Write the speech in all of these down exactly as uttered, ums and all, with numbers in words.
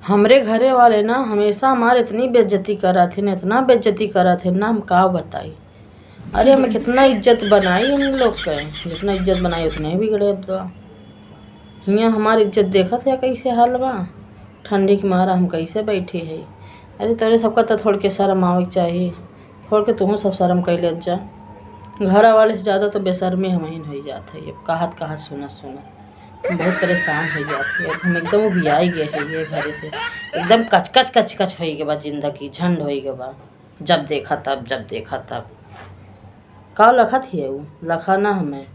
हमरे घरे वाले ना हमेशा हमार इतनी बेइज्जती करत हैं, इतना बेइज्जती करत हैं ना, हम का बताई। अरे, हमें कितना इज्जत बनाई इन लोग के, जितना इज्जत बनाई उतने ही बिगड़े अब तो। हियाँ हमार इज्जत देखत है कैसे हाल बा, ठंडी के मारा हम कैसे बैठी है। अरे, तोरे सबका तो थोड़ के शर्म आवे के चाही, थोड़ के तुहूँ सब शर्म कर लेत जा। घर वाले से ज़्यादा तो बेशर्मी हमहिन हो जात है, अब कहत कहत सुनत सुनत हम बहुत परेशान हो जात है। अब हम एकदम उबियाई गए है ये घरे से, एकदम कचकच कचकच होई गए बा जिंदगी, झंड होई गए बा। जब देखा तब, जब देखा तब। का लखत हियउ? लखा ना हमें,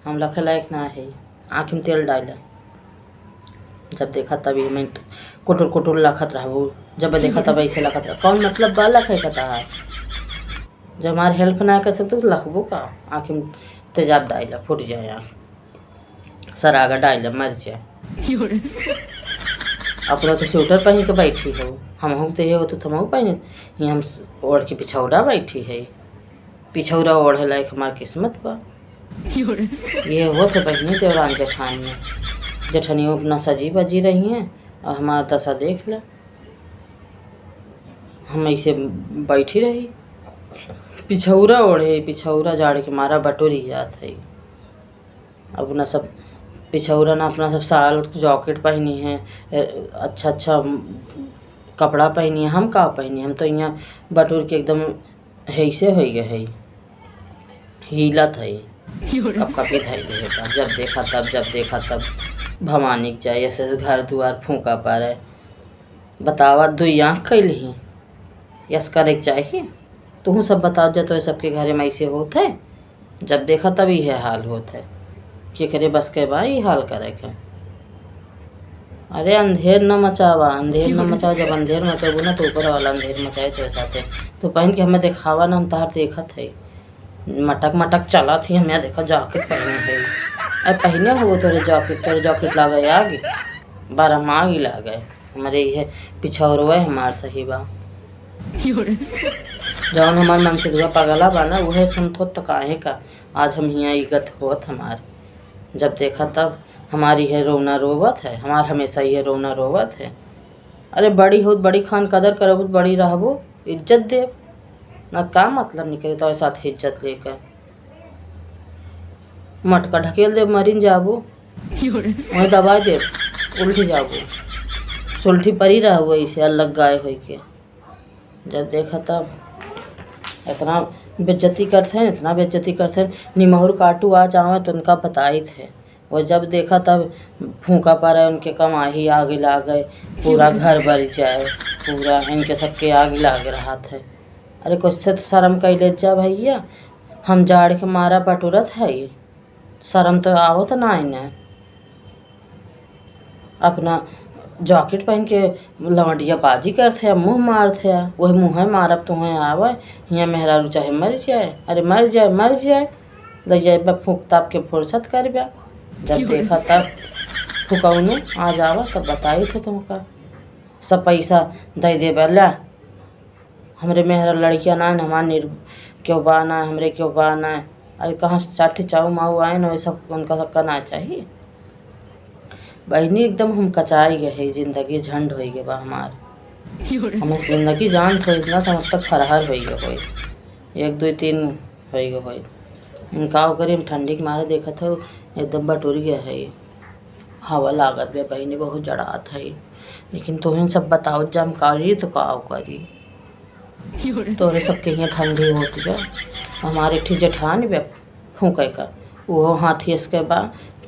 हम लखे लायक ना है। आँख में तेल डाले, जब देखा तब ये में कुटुर कुटुर लखत रहबू, जब देखा तब ऐसे लखत रह। कौन मतलब बा लखे का तहार? जब हमार help ना कर सकते तो लखबू का? आँख में तेजाब डाले, फूट जाए आँख। सरागा डाले, मर जाए। अपना तो स्वेटर पहन के बैठी हो, हमहू तो ये होत तो हमहू पहने। ये हम स-, ओढ़ के पिछौड़ा बैठी है, पिछौड़ा ओढ़े लायक हमार किस्मत बा। ये होत है बहिनी देवरान जेठान में, जेठनियों अपना सजी बजी रही हैं और हमार दशा देख ले। हम ऐसे बैठी रही, पिछौरा ओढ़े, पिछौरा जाड़ के मारा बटोरी जात है। अपना सब पिछौरा ना, अपना सब साल jacket पहनी है, ए, अच्छा अच्छा कपड़ा पहनी है। हम का पहनी, हम तो यहाँ बटोर के एकदम हैसे होइ गए है, हिलत है, कपकपी धइ गए है। जब देखा तब, जब देखा तब भवानी के जाए, ऐसे घर दुआर फूका पड़े। बतावा, दुई आँख कैलही, यस करे के चाही। तुहूँ सब बताओ, जब तो सबके घरे में ऐसे होत है, जब देखा तब इहे हाल होत है। केकरे बस के बा ई हाल करे के? अरे अंधेर न मचावा, अंधेर न मचावा। जब अंधेर मचाबू ना तो ऊपर वाला अंधेर मचाए तोरे साथे। तू पहन के हमें देखावा ना, हम तहार देखत है। मटक मटक चलत ही, हमें देखा jacket पहने है। अरे पहने हो तोरे jacket, तोरे jacket लागे आग, बारह में आग लागे। हमरे इहे पिछौरवे हमार सही बा। जौन हमार मनसेधुआ पगला बा ना, उहे सुनत होत त काहे का आज हम हियाँ ई गत होत हमार। जब देखा तब हमार इहे रोना रोवत है, हमार हमेशा इहे रोना रोवत है। अरे बड़ी होत बड़ी खान कदर करबू, बड़ी रहबू, इज्जत देब ना, का मतलब निकले तोरे साथ इज्जत लेकर? मटका ढकेल देब, मरिन जाबू। वहीं दबाए देब, उल्टी जाबू। सुल्ठी परी रहबू ऐसे अलग गाय होई के। जब देखा तब इतना बेइज्जती करत हैं, इतना बेइज्जती करत हैं। निमहुर काटू आ जावे तो उनका बताइत है। वो जब देखा तब फूंका पड़े, उनके कमाही आगे लागे, पूरा घर बरि जाए, पूरा इनके सबके आग लागे रहत है। अरे कुछ से तो शर्म कैले जा भैया, हम जाड़ के मारा बटुरत है, शर्म तो आवत ना इन्हें। अपना jacket पहन के लवंडिया बाजी करत है, मुँह मारत है, वही मुँह मारब तुहें आवे। हियाँ मेहरारू चाहे मर जाए, अरे मर जाए, मर जाए, ले जाए बा फूंक ताप के फुर्सत कर बा। जब देखा तब फुकौनू आ जावा तब बताइत है तुमका। सब पैसा दे देबा ला। हमरे मेहरा लड़किया ना है, हमार निर-, क्यों बा ना, हमरे क्यों बा ना। अरे कहाँ से चार ठे चाऊ माऊ आए ना, वही सब उनका सबका ना चाहिए। बहिनी एकदम हम कचाई गए है, जिंदगी झंड होई गए बा हमार। हमें जिंदगी जानत हो इतना तो हम अब तक फरहर होई गए होई, एक दो तीन होई गए होई। हम का करी, हम ठंडी के मारे देखत हो एकदम बटुर गया है। हवा लागत बा बहिनी, बहुत जड़ात है, लेकिन तोहन सब बताओ, जम करी तो का करी। तोरे सबके हियाँ ठंडी होत बा। हमारे एक ठे जेठान बा फूंके का, उहो हाथी इसके बा,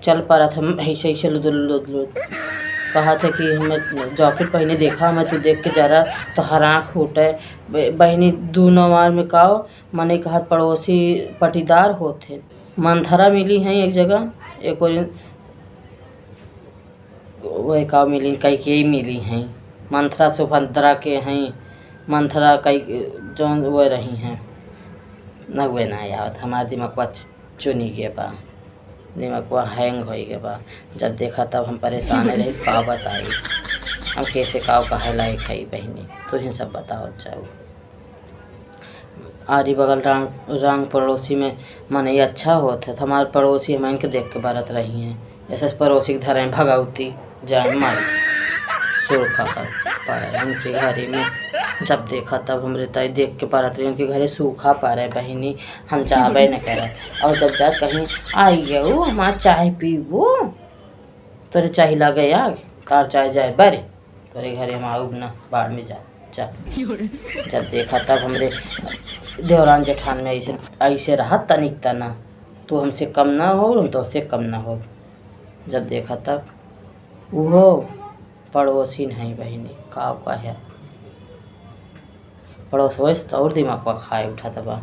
चल परत हम ऐसे ऐसे लुदुल लुदुल। कहत है कि हमें jacket पहने देखा, हमें तू देख के जरा तो हर आँख फूटे। ब-, बहिनी दू नवार में काओ, मने कहत पड़ोसी पटीदार होत है। मंथरा मिली हैं एक जगह, एक ओर वह का मिली, कैकेयी मिली हैं, मंथरा सुभद्रा के हैं, मंथरा कई जौन वो रही हैं, न वे ना आवत, हमार दिमागवा च-, चुनी गए बा, दिमागवा hang होई गए बा। जब देखा तब हम परेशान रही, का बताई हम कैसे का कहे लायक है बहिनी, तू ही सब बताओ जाओ। आरी बगल रांग, रांग पड़ोसी में मनई अच्छा होत है, तो हमार पड़ोसी हम इनके देख के बरत रही हैं, ऐसे पड़ोसी के धरे भगौती जाए मारी। सूखा पा-, पड़े उनके घरे में। जब देखा तब हमरे ताई देख के परत रही, उनके घरे सूखा पड़े बहिनी, हम जाबे न करे। और जब जा कहीं आई गऊ, हमार चाय पीबू, तोरे चाय लगे आग, तार चाय जाए बरे, तोरे घरे हम आउब ना, बाढ़ में जा, जा। जब देखा तब हमरे देवरान जेठान में ऐसे, ऐसे रहा तनिक तना, तू हमसे कम ना हो, हम तोसे कम ना हो। जब देखा तब उहो पड़ोसिन है बहिनी, का कहे, पड़ोसवे से तो और दिमाग पर खाए उठत बा।